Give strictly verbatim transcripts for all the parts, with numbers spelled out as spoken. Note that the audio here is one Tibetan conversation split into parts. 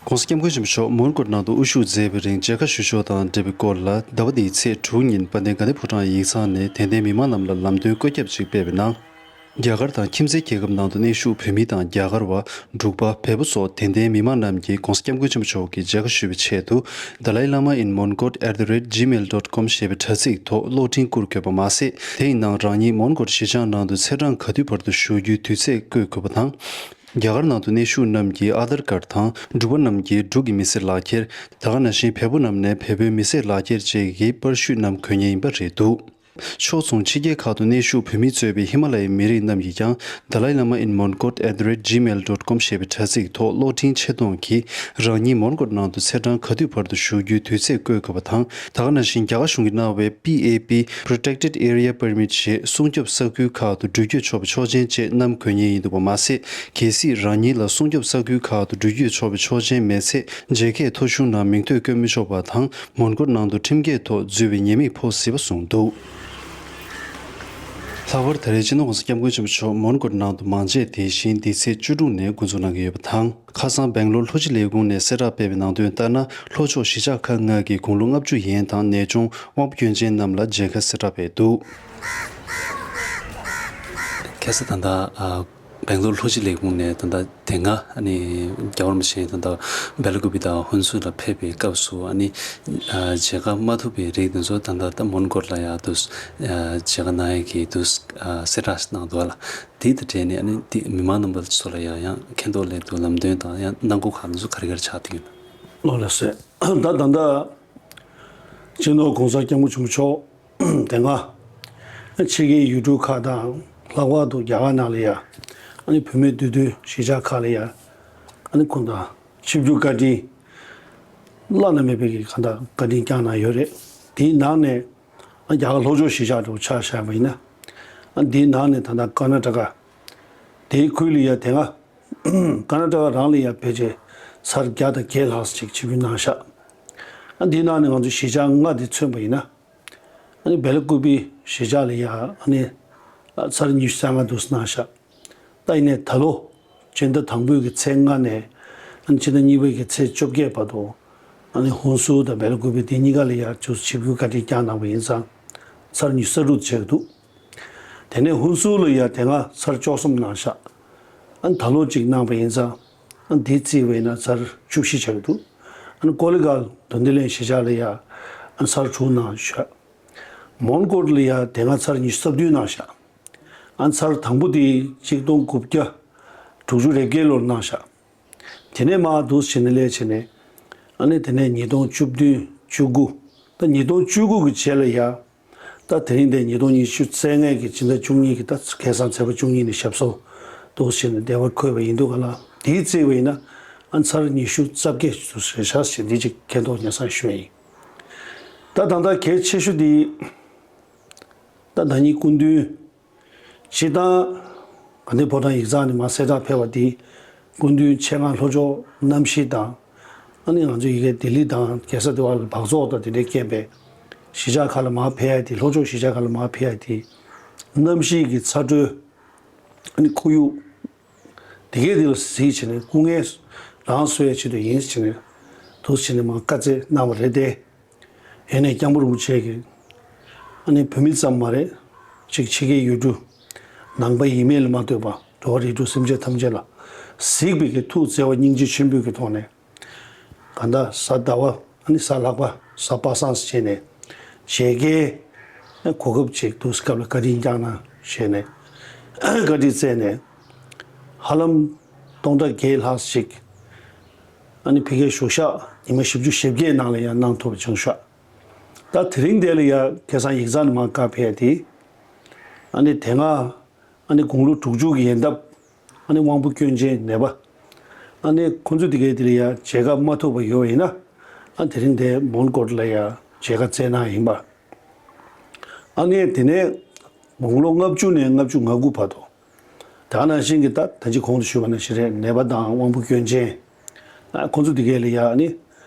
༸གོང་ས་༸སྐྱབས་མགོན་ཆེན་པོ་མཆོག་མོན་གྷོ་ནང་དུ་དབུ་བཞུགས་མཛད་པའི་རིང་མཇལ་ཁ་ཞུ་ཕྱོགས་དང་འབྲེལ་བའི་སྐོར་ལ། ཟླ་བ་འདིའི་ཚེས་དྲུག་ཉིན་དཔལ་ལྡན་དགའ་ལྡན་ཕོ་བྲང་ཡིག་ཚང་ནས་དད་ལྡན་མི་མང་རྣམས་ལ་ལམ་སྟོན་བཀོད་ཁྱབ་ཅིག་སྤེལ་བའི་ནང་། རྒྱ་གར་དང་ཁྱིམ་མཚེས་རྒྱལ་ཁབ་ནང་དུ་གནས་བཞུགས་བོད་མི་དང་རྒྱ་གར་བ། འབྲུག་པ། བལ་པོ་སོགས་དད་ལྡན་མི་མང་རྣམས་ཀྱིས་༸གོང་ས་༸སྐྱབས་མགོན་ཆེན་པོ་མཆོག་གི་མཇལ་ཁ་ཞུ་བའི་ཆེད་དུ། Dalai Lama in Mongkot at the rate gmail dot com ཞེས་པའི་དྲ་ཚིགས་ཐོག་གློག་འཕྲིན་བསྐུར་དགོས་པ་མ་ཟད། དེའི་ནང་རང་ཉིད་མོན་གྷོ་གཞིས་ཆགས་ནང་དུ་ཚེས་གྲངས་ག་དུས་བར་དུ་བཞུགས་རྒྱུའི་དུས་ཚོད་བཀོད་དགོས་པ་དང་། རྒྱ་གར་ནང་དུ་གནས་བཞུགས་རྣམས་ཀྱིས་ཨ་དྷར་ཀར་དང་འབྲུག་པ་རྣམས་ཀྱིས་འབྲུག་གི་མི་སེར་ལག་འཁྱེར། དེ་ག་ནང་བཞིན་བལ་པོ་རྣམས་ནས་བལ་པོའི་མི་སེར་ལག་འཁྱེར་བཅས་ཀྱི་པར་བཤུས་རྣམས་དགོས་ངེས་ཡིན་པ་རེད་འདུག་ཕྱོགས་མཚུངས་ཕྱི་རྒྱལ་ཁག་ཏུ་གནས་བཞུགས་བོད་མིས་གཙོས་པའི་ཧི་མ་ལ་ཡའི་མི་རིགས་རྣམས་ཀྱིས་ཀྱང་། Dalai Lama in Mongkot at the rate gmail dot com ཞེས་པའི་དྲ་ཚིགས་ཐོག་གློག་འཕྲིན་ཆེད་གཏོང་གིས་རང་ཉིད་མོན་གྷོ་ནང་དུ་ཚེས་གྲངས་ག་དུས་བར་དུ་བཞུགས་རྒྱུའི་དུས་ཚོད་བཀོད་དགོས་པ་དང་། དེ་ག་ནང་བཞིན་རྒྱ་གར་གཞུང་གིས་གནང་བའི་པི་ཨེ་པི་Protected Area Permit ཞེས་སྲུང་སྐྱོབ་ས་ཁུལ་ཁག་ཏུ་འགྲུལ་སྐྱོད་ཆོག་པའི་ཆོག་མཆན་བཅས་བསྣམས་དགོས་ངེས་ཡིན་འདུག་པ་མ་ཟད། གལ་སྲིད་རང་ཉིད་ལ་སྲུང་སྐྱོབ་ས་ཁུལ་ཁག་ཏུ་འགྲུལ་སྐྱོད་ཆོག་པའི་ཆོག་མཆན་མེད་ཚེ། མཇལ་ཁའི་ཐོ་གཞུང་ནང་མིང་ཐོ་བཀོད་མི་ཆོག་པ་དང་། མོན་གྷོ་ནང་དུ་ཁྲིམས་འགལ་ཐོག་འཛུལ་བའི་ཉེས་དམིགས་ཕོག་སྲིད་པ་གསུངས་འདུག་ལྷག་པར་ད་རེས་སྤྱི་ནོར་༸གོང་ས་༸སྐྱབས་མགོན་ཆེན་པོ་མཆོག་མོན་གྷོ་ནང་དུ་མང་མཇལ་དེ་བཞིན་འདི་ཚེས་བཅུ་དྲུག་ནས་འགོ་འཛུགས་གནང་གི་ཡོད་པ་དང་། ཁ་སང་སྦེང་ལོར་ལྷོ་སྤྱི་ལས་ཁུངས་ནས་གསལ་བསྒྲགས་སྤེལ་བའི་ནང་དོན་ལྟར་ན། ལྷོ་ཕྱོགས་གཞིས་ཆགས་ཁག་ལྔ་གི་དགུང་ལོ་ལྔ་བཅུ་ཡན་དང་ནད་གཅོང་དབང་པོ་སྐྱོན་ཅན་རྣམས་ལ་མཇལ་ཁ་གསལ་བསྒྲགས་སྤེལ་འདུག་ཁ་སང་ད་ལྟ་ཨ། སྦེང་ལོར་ལྷོ་སྤྱི་ལས་ཁུངས་ནས་ད་ལྟ་དེ་སྔ་ཨ་ནི་རྒྱལ་བ་རིན་པོ་ཆེ་ད་ལྟ་སྦེལ་ཀོབ་དང་ཧུན་སུར་ལ་ཕེབས་པའི་སྐབས་སུ་ཨ་ནི་ཨ་མཇལ་ཁ་མ་ཐུབ་པའི་རིགས་དེ་ཚོ་ད་ལྟ་ད་མོན་གྷོ་ལ་ཡ་དུ་ཨ་མཇལ་ཁ་གནང་ཡས་ཀྱི་དུ་ཨ་གསལ་བསྒྲགས་གནང་འདུག་ལ། དེ་དང་འབྲེལ་ནས་ཨ་ནི་དེ་མི་མང་རྣམ་པ་ཚོ་ལ་ཡ་ཡང་མཁྱེན་རྟོགས་སླད་དུ་ལམ་སྟོན་དང་ཡང་གནང་སྒོ་ཁག་དེ་ཚོ་ག་རེ་ག་རེ་ཆགས་བསྡད་ཡོད་ན། ལགས་སོ། ད་ད་ལྟ་སྤྱི་ནོར་༸གོང་ས་༸སྐྱབས་མགོན་ཆེན་པོ་མཆོག་དེ་སྔ་ཕྱི་རྒྱལ་ཡུལ་གྲུ་ཁག་དང་། ལྷག་པར་དུ་རྒྱ་གར་ནང་ལ་ཡ་ཨ་ནི་བོད་མི་འདུས་སྡོད་གཞིས་ཆགས་ཁག་ལ་ཡ་ཨ་ནི་ཁོང་དང་ཆིབས་བསྒྱུར་བཀའ་དྲིན་བླ་ན་མེད་པའི་གི་གང་ལྟར་བཀའ་དྲིན་བསྐྱངས་གནང་ཡོད་རེད། དེའི་ནང་ནས་ཨ་རྒྱ་གར་ལྷོ་ཕྱོགས་གཞིས་ཆགས་དུ་ཆ་བཞག་པ་ཡིན་ན། ཨ་དེའི་ནང་ནས་ད་ལྟ་ཀར་ན་ཊ་ཀ་དེའི་ཁུལ་ལ་ཡ་དེ་སྔ་ཀར་ན་ཊ་ཀ་རང་ལ་ཡ་ཕལ་ཆེར་ཚར་བརྒྱ་དང་བརྒྱད་ལྷག་ཅིག་ཆིབས་བསྒྱུར་གནང་ཤག་ཨ་དེའི་ནང་ནས་ང་ཚོ་གཞིས་ཆགས་ལྔ་དེ་མཚོན་པ་ཡིན་ན། ཨ་ནི་སྦེལ་ཀོབ་གཞིས་ཆགས་ལ་ཡ་ཨ་ནི་ཚར་ཉི་ཤུ་རྩ་ལྔ་འདུག་གནང་ཤག་ད་ཡིན་ནའི་ད་ལོ་སྤྱི་ཟླ་དང་པོའི་གི་ཚེས་ལྔ་ནས་ཨ་ནི་སྤྱི་ཟླ་གཉིས་པའི་གི་ཚེས་བཅོ་བརྒྱད་བར་དུ་ཨ་ནི་ཧུན་སུར་དང་སྦེལ་ཀོབ་དེ་གཉིས་ཀ་ལ་ཡ་ཆིབས་བསྒྱུར་བཀའ་དྲིན་བསྐྱངས་གནང་བ་ཡིན་ཙང་ཚར་ཉི་ཤུ་རྩ་དྲུག་ཆགས་འདུག་དེ་ནས་ཧུན་སུར་ལ་ཡ་དེ་སྔ་ཚར་བཅུ་གསུམ་གནང་ཤག་ཨ་ནི་ད་ལོ་གཅིག་གནང་བ་ཡིན་ཙང་ཨ་ནི་དེ་བརྩིས་པ་ཡིན་ན་ཚར་བཅུ་བཞི་ཆགས་འདུག་ཨ་ནི་ཀོ་ལི་གྷལ་དོན་ལྡན་གླིང་གཞིས་ཆགས་ལ་ཡ་ཨ་ནི་ཚར་དྲུག་གནང་ཤག་མོན་གྷོ་ལ་ཡ་དེ་སྔ་ཚར་ཉི་ཤུ་རྩ་བདུན་གནང་ཤག་ཨ་ནི་ཚར་དང་པོ་དེ་གཅིག་སྟོང་དགུ་བརྒྱ་དྲུག་ཅུ་རེ་བརྒྱད་ལོར་གནང་ཤག་དེ་ནས་མར་འདུག་བྱས་ནས་ལས་བྱས་ནས་ཨ་ནི་དེ་ནས་ཉིས་སྟོང་བཅུ་བདུན་བཅུ་དགུ། ད་ཉིས་སྟོང་བཅུ་དགུ་གི་རྗེས་ལ་ཡ། ད་དེ་རིང་དེ་ཉིས་སྟོང་ཉི་ཤུ་རྩ་ལྔ་གི་སྤྱི་ཟླ་བཅུ་གཉིས་ཀྱི་ད་ཁ་སང་ཚེས་པ་བཅུ་གཉིས་ནས་ཞབས་སོར་འདུག་བྱས་ནས་བདེ་བར་འཁོད་པ་ཡིན་འདུག་ག་ལ། དེའི་བརྩིས་པ་ཡིན་ན་ཨ་ཚར་ཉི་ཤུ་རྩ་བརྒྱད་ཙམ་རེད་ཤག་ཞེས་འདི་གཅིག་མཁྱེན་རྟོགས་ཉེ་སང་ཞུ་ཡ་ཡིན། ད་ད་ལྟ་གལ་ཆེ་ཤོས་འདི་ད་ཟླ་ཉིན་སྐུ་མདུན། སྤྱིར་བཏང་དགའ་ལྡན་ཕོ་བྲང་ཡིག་ཚང་ནས་མར་གསལ་བསྒྲགས་ཕེབས་པ་འདི་སྐུ་མདུན་ཆེད་མངགས་ལྷོ་ཕྱོགས་གནམ་གཤིས་དང་། ཨ་ནི་ང་ཚོ་ཡ་གི་ལྡི་ལི་དང་རྒྱལ་ས་ལྡི་ཝ་ལ་སྦགས་བཙོག་དང་དེ་འདྲའི་རྐྱེན་པས་གཞིས་ཆགས་ཁག་ལ་མར་ཕེབས་ཡ་དེ། ལྷོ་ཕྱོགས་གཞིས་ཆགས་ཁག་ལ་མར་ཕེབས་ཡ་དེ་གནམ་གཤིས་ཀྱི་ཚ་དྲོད་ཨ་ནི་ཁོར་ཡུག་དེ་གའི་དེ་ལ་གཟིགས་བྱས་ནས་སྐུ་ངལ་རང་གསོ་ཡའི་ཆེད་དུ་ཡིན་ཟེར་ནས་འདུག་བྱས་ནས་མར་བཀའ་སྩལ་གནང་བ་རེད་དེ། ཡིན་ནའི་སྐྱབས་མགོན་རིན་པོ་ཆེ་གིས་ཨ་ནི་བོད་མི་ཙམ་མ་རེད། ཅིག་ཕྱི་རྒྱལ་ཡུལ་གྲུ་ནང་པ་ཡིན་མིན་ལ་མ་ལྟོས་པར་འགྲོ་བ་རིགས་དྲུག་སེམས་ཅན་ཐམས་ཅད་ལ་གཟིགས་པའི་གི་ཐུགས་བརྩེ་བ་སྙིང་རྗེ་ཆེན་པོའི་གི་ཐོག་ནས་གང་ལྟར་གཟའ་ཟླ་བ་ཨ་ནི་གཟའ་ལྷག་པ་གཟའ་པ་སངས་བྱས་ནས་བྱེད་ཀའི་གོ་སྐབས་ཅིག་འདུག་སྐབས་ལ་བཀའ་དྲིན་བསྐྱངས་གནང་བྱས་ནས་བཀའ་དྲིན་སྩལ་ནས་ཧ་ལམ་སྟོང་ཕྲག་བརྒྱད་ལྷག་ཅིག་ཨ་ནི་ཕ་གིར་བཞུགས་ཤག་ཉི་མ་བཞི་བཅུ་ཞེ་བརྒྱད་ནང་ལ་ཡང་གནང་ཐུབ་པ་བྱུང་ཤག་ད་དེ་རིང་དེ་ལ་ཡ་ཁ་སང་ཡིག་ཚང་ནས་མར་བཀའ་ཕེབས་ཏེ། ཨ་ནི་དེ་སྔ་ཨ་ནི་དགུང་ལོ་དྲུག་ཅུ་གི་ཡན་འདབ་ཨ་ནི་དབང་པོ་སྐྱོན་ཅན་ནད་པ་ཨ་ནི་ཁོང་ཚོ་དེ་གའི་དེ་ལ་ཡ་མཇལ་ཁ་མ་ཐུབ་པ་ཡོད་པ་ཡིན་ན། ཨ་དེ་རིང་དེ་མོན་གྷོ་ལ་ཡ་མཇལ་ཁ་སྩལ་གནང་ཡིན་པ། ཨ་ནི་དེ་ནས་དགུང་ལོ་ལྔ་བཅུ་ནས་ལྔ་བཅུ་ང་དགུ་བར་དུ། དེ་ནང་བཞིན་གྱི་ད་ད་ཅི་གོང་དུ་ཞུས་པ་ནང་བཞིན་རེད། ནད་པ་དང་དབང་པོ་སྐྱོན་ཅན། ཨ་ཁོང་ཚོ་དེ་གའི་ལ་ཡ་ནི་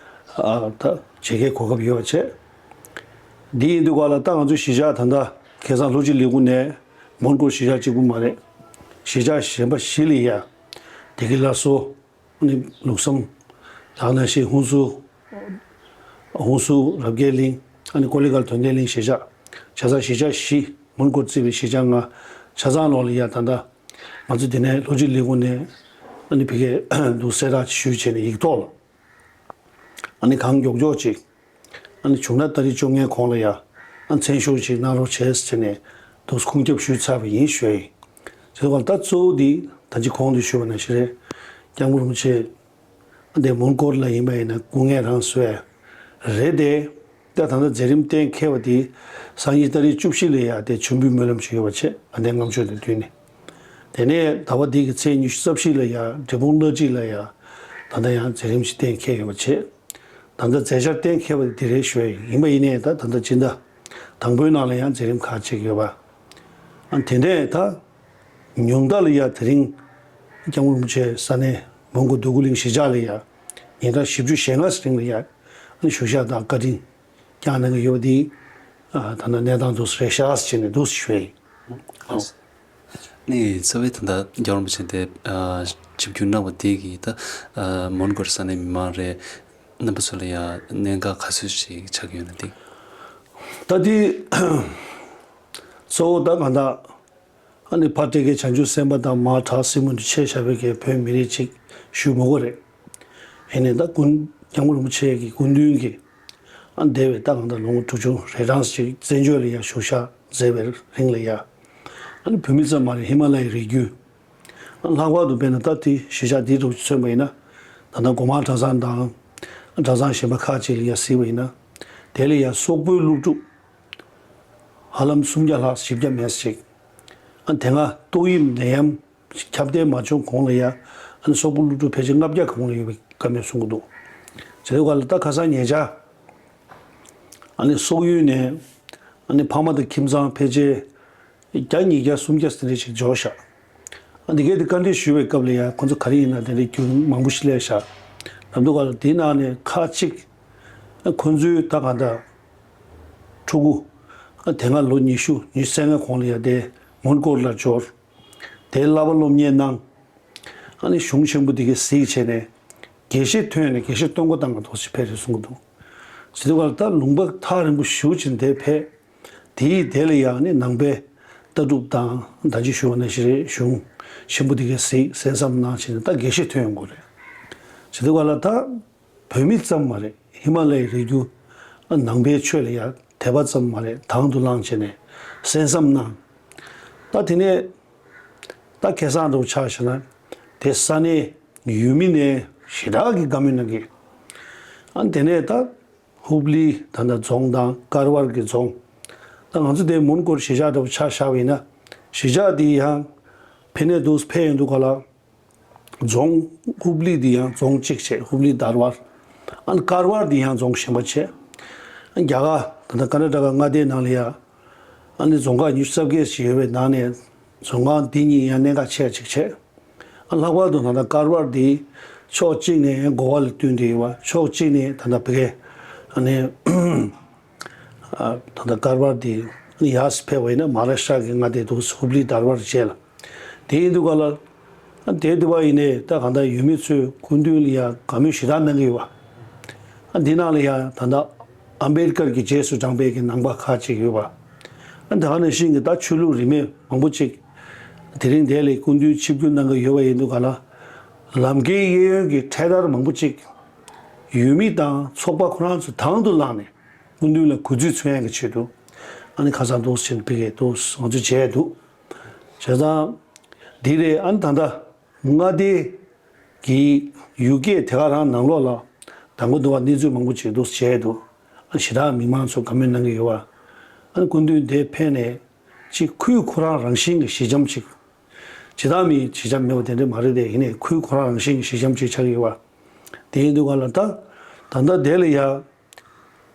ཨ་ད་མཇལ་ཁའི་གོ་སྐབས་ཡོད་པ་བྱས། འདི་ཡིན་དུས་ག་ལ་ད་ང་ཚོ་གཞིས་ཆགས་ད་ལྟ་ཁ་སང་ལྷོ་སྤྱི་ལས་ཁུངས་ནས་མོན་གྷོ་གཞིས་ཆགས་གཅིག་པུ་མ་རེད། གཞིས་ཆགས་གཞན་པ་བཞི་ལ་ཡ་བདེ་སྐྱིད་སླར་གསོ། ཨ་ནི་ལུགས་བསམ་ ད་ག་ནང་བཞིན་ཧུན་སུར། ཧུན་སུར་རབ་རྒྱས་གླིང་། ཨ་ནི་ཀོ་ལི་གྷལ་དོན་ལྡན་གླིང་གཞིས་ཆགས། བྱས་ཙང་གཞིས་ཆགས་བཞི། མོན་གྷོར་བརྩིས་པའི་གཞིས་ཆགས་ལྔ། ཆ་ཚང་ལོག་ལ་ཡ་ད་ལྟ་ང་ཚོ་འདི་ནས་ལྷོ་སྤྱི་ལས་ཁུངས་ནས་ཨ་ནི་ཕ་གིར་འདུག་གསལ་བསྒྲགས་ཞུས་བྱས་ནས་ཡིག་ཐོག་ལ། ཨ་ནི་གང་མགྱོགས་མགྱོགས་ཅིག་ཨ་ནི་བྱུང་ན་ཏ་རིག་བཅོ་ལྔའི་གོང་ལ་ཡ། ཨ་མཚན་ཞུགས་ཅིག་གནང་རོགས་བྱས་ཟེར་ནས་འདུག་ཁུངས་སྐྱེལ་ཞུས་ཚར་བ་ཡིན་ཞུ་ཡ་ཡིན། དེ་ལ་ད་གཙོ་བོ་འདི་ད་ཅི་གོང་དུ་ཞུས་པ་ནང་བཞིན་རེད། སྐྱབས་མགོན་རིན་པོ་ཆེ་འདི་མོན་གྷོ་ལ་ཡིན་པ་ཡིན་ན་སྐུ་ངལ་རང་བཟོས་རེད་དེ། ད་ད་ལྟ་མཛད་རིམ་གཏན་འཁེལ་བ་འདི་སང་ཉིན་ཏ་རིག་བཅུ་བཞི་ལ་ཡ་དེ་མཆོད་འབུལ་སྨོན་ལམ་ཞིག་ཡོད་པ་བྱས། དགའ་ལྡན་ལྔ་མཆོད་དང་བསྟུན་ནས། དེ་ནས་ཟླ་བ་འདི་གི་ཚེས་ཉི་ཤུ་རྩ་བཞི་ལ་ཡ་འབྲས་སྤུངས་གླ་སྤྱི་ལ་ཡ་ད་ལྟ་ཡང་མཛད་རིམ་ཞིག་གཏན་འཁེལ་ཡོད་པ་བྱས། ད་ལྟ་མཛད་འཆར་གཏན་འཁེལ་བ་འདི་རེད་ཞུ་ཡ་ཡིན། ཡིན་པ་ཡིན་ནའི་ད་ད་ལྟ་སྤྱི་ཟླ་དང་པོའི་ནང་ལ་ཡང་མཛད་རིམ་ཁག་ཅིག་ཡོད་པ། ཨ་དེ་ནས་ད་ཉུང་མཐའ་ལ་ཡ་དེ་རིང་སྐྱབས་མགོན་རིན་པོ་ཆེ་ས་གནས་མོན་གྷོ་འདོད་རྒུ་གླིང་གཞིས་ཆགས་ལ་ཡ་ཉིན་གྲངས་བཞི་བཅུ་ཞེ་ལྔ་ཙམ་རིང་ལ་ཡ་ཨ་ནི་བཞུགས་ཞག་དང་བཀའ་དྲིན་བསྐྱངས་གནང་གི་ཡོད་པ་འདི། ཨ་ད་ནི་གནས་སྟངས་འདུག་སེ་རེད་ཤག་ཟེར་ནས་འདུག་སེ་ཞུ་ཡ་ཡིན། ཨོ། ནི་རྩ་བའི་ད་ལྟ་རྒྱལ་བ་རིན་པོ་ཆེ་དེ་ཨ་ཆིབས་བསྒྱུར་གནང་བ་དེ་གིས་ད་ཨ་མོན་གྷོ་ས་གནས་མི་མང་རེད། རྣམ་པ་ཚོ་ལ་ཡང་གནད་འགག་ག་ཚོད་ཅིག་ཆགས་ཀྱི་ཡོད་ན་འདི། ད་འདི་གཙོ་བོ་ད་གང་ལྟར་ཨ་ནི་ཕ་སྤྲེལ་རྒན་བྱང་ཆུབ་སེམས་དཔའ་དང་མ་བྲག་སྲིན་མོ་འདི་ཆེད་བཞག་པའི་གི་བོད་མི་རིགས་ཅིག་ཞུ་མི་དགོས་རེད། ཡིན་ནའི་ད་སྐུ་སྐྱབས་མགོན་རིན་པོ་ཆེ་གི་སྐུ་མདུན་གྱི་ཨ་འདས་པའི་ད་གང་ལྟར་ལོ་ངོ་དྲུག་ཅུ་རེ་གྲངས་ཅིག་བཙན་བྱོལ་ལ་ཡང་བཞུགས་ཞག་མཛད་པའི་རིང་ལ་ཡང་ཨ་ནི་བོད་མི་ཙམ་མ་རེད། ཧི་མ་ལ་ཡའི་རི་རྒྱུད། ལྷག་པར་དུ་དཔེར་ན་ད་དེ་གཞིས་ཆགས་འདི་རུ་མཚོན་པ་ཡིན་ན། ད་ལྟ་སྒོ་མང་གྲྭ་ཚང་དང་གྲྭ་ཚང་གཞན་པ་ཁག་ཅིག་ལ་ཡ་གཟིགས་པ་ཡིན་ན། དེ་ལ་ཡ་སོག་པོའི་སློབ་ཕྲུག་ཧ་ལམ་སུམ་བརྒྱ་ལྷག་བཞི་བརྒྱ་མེད་ཅིག་ཨ་དེ་སྔ་ཏོག་དབྱིབས་ནད་ཡམས་ཁྱབ་གདལ་མ་བྱུང་གོང་ལ་ཡ་ཨ་ནི་སོག་པོ་སློབ་ཕྲུག་ཕལ་ཆེར་ལྔ་བརྒྱ་གོང་ལ་ཡོད་པའི་བཀའ་མོལ་གསུང་གི་འདུག་བྱས་དུས་ག་ལ་ད་ཁ་སང་ཉེ་ཆར་ཨ་ནི་སོག་ཡུལ་ནས་ཨ་ནི་ཕ་མ་དང་ཁྱིམ་ཚང་ཕལ་ཆེར། བརྒྱ་ཉིས་བརྒྱ་སུམ་བརྒྱ་ཟིན་རེ་ཞིག་འབྱོར་ཤག་ཨ་འདི་གས་དེ་བཀའ་འདྲི་ཞུས་པའི་སྐབས་ལ་ཡང་ཁོང་ཚོ་ག་རེ་ཡིན་ན་དེ་འདྲའི་རྒྱུན་མང་པོ་ཞིག་སླེབས་ཤག་ལབ་འདུག་ག་ལ། དེའི་ནང་ནས་ཁག་ཅིག་ཁོང་ཚོའི་ད་གང་ལྟར་ཕྲུ་གུ་དེ་སྔ་ལོ་ཉི་ཤུ་ཉི་ཤུ་རྩ་ལྔ་གོང་ལ་ཡ་དེ་མོན་གྷོ་ལ་འབྱོར། དེའི་བསླབ་པ་སློབ་གཉེར་གནང་། ཨ་ནི་གཞུང་ཆེན་པོ་འདི་གས་གཟིགས་བྱས་ནས་དགེ་བཤེས་ཐོན་ནས་དགེ་བཤེས་སྟོན་འགོ་བཏང་ག་འདུག་ཅེས་ཕེབས་རེད་གསུང་གི་འདུག་ཟེར་དུས་ག་ལ་ད་ལུང་པ་ཐག་རིང་པོ་ཞེ་པོ་ཅིག་འདིར་ཕེབས། དེའི་དེ་ལ་ཡང་ནི་ནང་པའི་ལྟ་གྲུབ་དང་ད་ཅི་ཞུ་བ་ནང་བཞིན་རེད། གཞུང་ཆེན་པོ་འདི་གས་གཟིགས་གསན་བསམ་གནང་བྱས་ནས་ད་དགེ་བཤེས་ཐོན་ཡོང་དགོས་རེད། ཟེར་དུས་ག་ལ་ད་བོད་མི་ཙམ་མ་རེད། ཧི་མ་ལ་ཡའི་རི་རྒྱུད་ནང་པའི་ཆོས་ལ་ཡང་དད་པ་ཙམ་མ་རེད། དང་དུ་བླངས་བྱས་ནས་གསན་བསམ་གནང་། ད་དེ་ནས་ད་ཁ་སང་འདྲ་པོ་ཆ་བཞག་ན་དེ་ས་གནས་ཡུལ་མི་ནས་ཞེ་དྲག་གི་དགའ་མོས་གནང་གི། ཨ་དེ་ནས་ད་ཧུབ་ལི་ད་ལྟ་རྫོང་དང་ཀར་ཝར་གྱི་རྫོང་། ད་ང་ཚོ་དེ་མོན་གྷོར་གཞིས་ཆགས་འདྲ་པོ་ཆ་བཞག་པ་ཡིན་ན་གཞིས་ཆགས་དེ་ཡང་ཕེབས་ནས་འདུག་ཕེབས་ཡོང་དུས་ག་ལ། རྫོང་ཧུབ་ལི་འདི་ཡང་རྫོང་གཅིག་བྱས། ཧུབ་ལི་དར་བར། ཨ་ནི་ཀར་བར་འདི་ཡང་རྫོང་གཞན་པ་བྱས། ཨ་རྒྱ་གར་ད་ལྟ་ཀར་ནཱ་ཊ་ཀ་མངའ་སྡེའི་ནང་ལ་ཡང་ཨ་ནི་རྫོང་ཁག་ཉི་ཤུ་རྩ་བརྒྱད་ཅིག་ཡོད་པའི་ནང་ནས་རྫོང་ཁག་འདི་གཉིས་ཡང་གནད་འགག་ཆེ་ཅིག་བྱས། ཨ་ལྷག་པར་དུ་ད་ལྟ་ཀར་བར་འདི་ཕྱོགས་གཅིག་ནས་གོ་བ་ལ་བསྟུན་ཏེ་ཡོད་པ། ཕྱོགས་གཅིག་ནས་ད་ལྟ་བི་གའི་ཨ་ནི། ཨ་ད་ལྟ་ཀར་བར་དེ་ཡར་ཕེབས་པ་ཡིན་ན་མ་ཧཱ་རཱ་ཤི་ཏྲ་གི་མངའ་སྡེ་འདུག་ཧུབ་ལི་དར་བར་བཅས་ལ། དེ་ཡིན་དུས་ག་ལ། ཨ་དེ་དུས་པ་ཡིན་ནའི་ད་གང་ལྟར་ཡུལ་མི་ཚོས་སྐུ་མདུན་ལ་ཡང་དགའ་མོས་ཞེ་དྲག་གནང་གི་ཡོད་པ། ཨ་འདི་ནང་ལ་ཡང་ད་ལྟ་ཨམ་བེད་ཀར་གྱི་རྗེས་སུ་འབྲངས་པའི་གི་ནང་པ་ཁག་ཅིག་ཡོད་པ། ཨ་ད་ག་ནང་བཞིན་གྱི་ད་ཆོས་ལུགས་རིས་མེད་མང་པོ་ཅིག་དེ་རིང་འདི་ལ་སྐུ་མདུན་ཆིབས་བསྒྱུར་གནང་གི་ཡོད་པ་ཡིན་དུས་ག་ལ། ལམ་ཀའི་གཡས་གཡོན་གྱི་འཕྲེད་དར་མང་པོ་ཅིག་ཡུལ་མི་དང་ཚོགས་པ་ཁོ་རང་ཚོ་དང་དུ་བླངས་ནས། སྐུ་མདུན་ལ་གུས་བརྩི་མཚོན་ཡག་གི་ཆེད་དུ། ཨ་ནི་ཁ་སང་འདུག་སེ་བྱས་ནས་ཕ་གིར་འདུག་སེ་ང་ཚོས་བྱས་འདུག་བྱས་ཙང་། འདི་རེད། ཨ་ནི་ད་ལྟ་མངའ་སྡེ་གི་ཡུལ་སྐད་དེ་ག་རང་ནང་ལོགས་ལ་དང་པོ་འདུག་པ་གནས་ཚུལ་མང་པོ་ཅིག་འདུག་སེ་བྱས་འདུག་ཨ་ཞེ་དྲག་མི་མང་ཚོ་དགའ་མོས་གནང་གི་ཡོད་པ། ཨ་ནི་སྐུ་མདུན་འདིར་ཕེབས་ནས་ཅིག་ཁུལ་ཁོ་རང་རང་བཞིན་གྱི་གཞིས་ཆགས་ཅིག་ཇི་ལྟར་མིན་གཞིས་ཆགས་མེད་པ་དེ་འདྲ་མ་རེད་དེ། ཡིན་ནའི་ཁུལ་ཁོ་རང་རང་བཞིན་གྱི་གཞིས་ཆགས་ཅིག་ཆགས་ཀྱི་ཡོད་པ། དེ་ཡིན་དུས་ག་ལ་ད་ད་ལྟ་དེ་ལ་ཡ།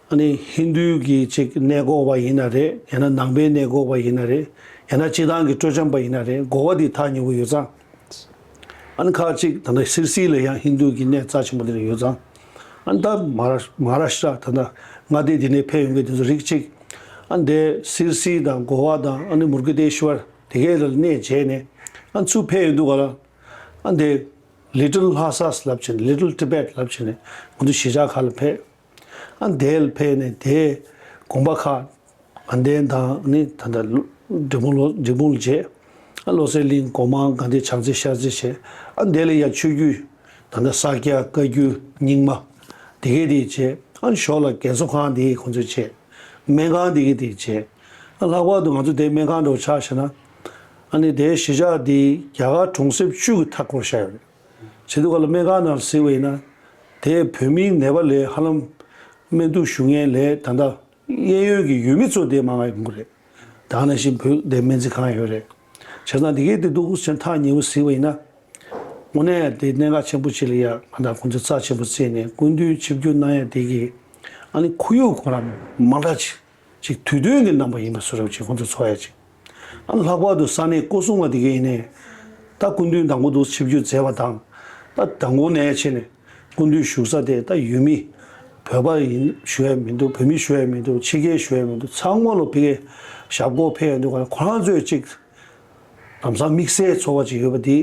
ཨ་ནི་ཧིན་རྡུའི་གི་ཅིག་གནས་སྐོར་བ་ཡིན་ན་རེད། ཡང་ན་ནང་པའི་གནས་སྐོར་བ་ཡིན་ན་རེད། ཡང་ན་སྤྱི་བཏང་གི་སྤྲོ་འཆམ་པ་ཡིན་ན་རེད། གོ་བ་འདི་ཐག་ཉེ་པོ་ཡོད་ཙང་། ཨ་ནི་ཁག་ཅིག་ད་ལྟ་སིར་སི་ལ་ཡང་ཧིན་རྡུའི་གི་གནས་རྩ་ཆེན་པོ་དེ་འདྲ་ཡོད་ཙང་། ཨ་ནི་ད་མ་ར་མ་ཧཱ་རཱ་ཤི་ཏྲ་ད་ལྟ་མངའ་སྡེ་འདི་ནས་ཕེབས་ཡོང་མཁན་དེ་ཚོ་རིགས་གཅིག་ཨ་ནི་དེ་སིར་སི་དང་གོ་བ་དང་ཨ་ནི་མུར་གེ་ཏེ་ཤི་ཝར་དེ་གའི་ལ་གནས་བྱས་ནས་ཨ་ནི་ཚུར་ཕེབས་ཡོང་དུས་ག་ལ་ཨ་ནི་དེ། Little Lhasas་ལབ་བྱས་ནས་Little Tibet་ལབ་བྱས་ནས་ཁོང་ཚོ་གཞིས་ཆགས་ཁག་ལ་ཕེབས། ཨ་དེ་ལ་ཕེབས་ནས་དེའི་དགོན་པ་ཁག་དགའ་ལྡན་དང་ནི་ད་ལྟ་འབྲས་སྤུངས་ལོ་འབྲས་སྤུངས་ལ་མཇལ། ཨ་བློ་གསལ་གླིང་སྒོ་མང་དགའ་ལྡན་བྱང་རྩེ་ཤར་རྩེ་བྱས། ཨ་དེ་ལ་ཡ་ཆོས་བརྒྱུད་ད་ལྟ་ས་སྐྱ་བཀའ་བརྒྱུད་རྙིང་མ་དེ་གས་དེ་བྱས། ཨ་ཞོར་ལ་རྒན་གསོ་ཁང་དེ་ཁོང་ཚོས་བྱས། སྨན་ཁང་དེ་གས་དེ་བྱས། ཨ་ལྷག་པར་དུ་ང་ཚོ་དེ་སྨན་ཁང་འདྲ་བོ་ཆ་བཞག་ན། ཨ་ནི་དེའི་གཞིས་ཆགས་དེ་རྒྱ་གར་གྲོང་གསེབ་བཅུ་གི་མཐའ་སྐོར་བཞག་ཡོད་རེད། བྱས་དུས་ག་ལ་སྨན་ཁང་ནང་གཟིགས་པ་ཡིན་ན། དེ་བོད་མིའི་ནད་པ་ལས་ཧ་ལམ་སྨན་བསྟུན་ཞུ་མཁན་ལས་ད་ལྟ་གཡས་གཡོན་གྱི་ཡུལ་མི་ཚོ་དེ་མང་བ་ཡོང་གི་རེད། ད་ག་ནང་བཞིན་བོད་དེ་སྨན་རྩིས་ཁང་ཡོད་རེད། བྱས་ཙང་དེ་གས་དེ་འདུག་སེ་ཐག་ཉེ་བོ་གཟིགས་པ་ཡིན་ན། དངོས་གནས་དེ་གནད་འགག་ཆེན་པོ་ཅིག་ལ་ཡ་ང་དང་ཁོང་ཚོས་རྩ་ཆེན་པོ་བརྩིས་ནས་སྐུ་མདུན་ཆིབས་བསྒྱུར་གནང་ཡ་དེ་གིས་ཨ་ནི་ཁོར་ཡུག་ཁོ་རང་མ་འདྲ་ཅིག་ཅིག་དུས་སྟོན་གྱི་རྣམ་པ་ཡིན་པ་བཟོ་འདྲ་ཅིག་ཁོང་ཚོ་ཚོར་ཡ་ཅིག་ཨ་ལྷག་པར་དུ་ས་གནས་སྐོར་སྲུང་བ་དེ་གས་ཡིན་ནའི། ད་སྐུ་མདུན་དང་པོ་འདུག་ཆིབས་བསྒྱུར་མཛད་པ་དང་། ད་དང་པོ་ནས་བྱས་ནས་སྐུ་མདུན་བཞུགས་ས་དེ་ད་ཡུལ་མི་བོད་པ་ཡིན་ཞུ་ཡ་མི་འདུག་བོད་མི་ཞུ་ཡ་མི་འདུག་ཕྱི་རྒྱལ་ཞུ་ཡ་མི་འདུག་ཚང་མ་ལོ་ཕ་གིའི་ཞབས་སྐོར་ཕེབས་ཡ་འདུག་ག་ཁོ་རང་ཚོས་ཅིག་ལམ་སང་དམིགས་བསལ་ཚོར་བ་ཅིག་ཡོད་པ་དེ།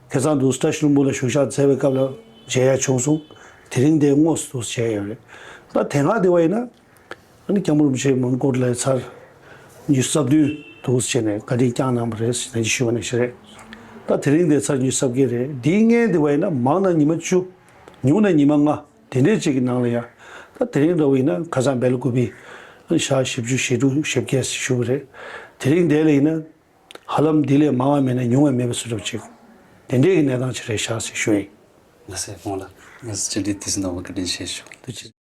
ཁ་སང་འདུག་སེ་བཀྲ་ཤིས་ལྷུན་པོ་ལ་བཞུགས་ཞག་མཛད་པའི་སྐབས་ལ་མཇལ་ཡ་བྱུང་སོང་། དེ་རིང་དེ་དངོས་སུ་འདུག་སེ་མཇལ་ཡ་ཡོད་རེད། ད་དེ་སྔ་དེ་བ་ཡིན་ན། ཨ་ནི་སྐྱབས་མགོན་རིན་པོ་ཆེ་མོན་གྷོ་ལ་ཚར་ཉི་ཤུ་རྩ་བདུན་འདུག་སེ་བྱས་ནས་བཀའ་དྲིན་བསྐྱངས་གནང་བ་རེད་ཟེར་ནས་ཞུས་པ་ནང་བཞིན་རེད། ད་དེ་རིང་དེ་ཚར་ཉི་ཤུ་རྩ་བརྒྱད་རེད། དེའི་སྔོན་དེ་བ་ཡིན་ན་མང་ན་ཉི་མ་བཅུ། ཉུང་ན་ཉི་མ་ལྔ། དེ་འདྲས་ཅིག་གི་ནང་ལ་ཡ། ད་དེ་རིང་འདྲ་བོ་ཡིན་ན་ཁ་སང་སྦེལ་ཀོབ་པི་ཨ་ནི་ཞག་བཞི་བཅུ་ཞེ་དྲུག་ཞེ་བརྒྱད་ཞུ་བ་རེད། དེ་རིང་དེ་ལ་ཡིན་ན་ཧ་ལམ་དེ་ལས་མང་བ་མེད་ན་ཉུང་བ་མེད་པ་བཟོ་འདྲ་ཅིག་དེ་འདྲས་ཀྱི་གནས་སྟངས་ཅིག་རེད་ཤག་ཟེར་ཞུ་ཡིན། ལགས་སེ་དགོངས་ལ། ངས་བཅར་འདྲི་དུས་ཚོད་གནང་བར་བཀའ་དྲིན་ཆེ་ཞུ། ཐུགས་རྗེ་ཆེ།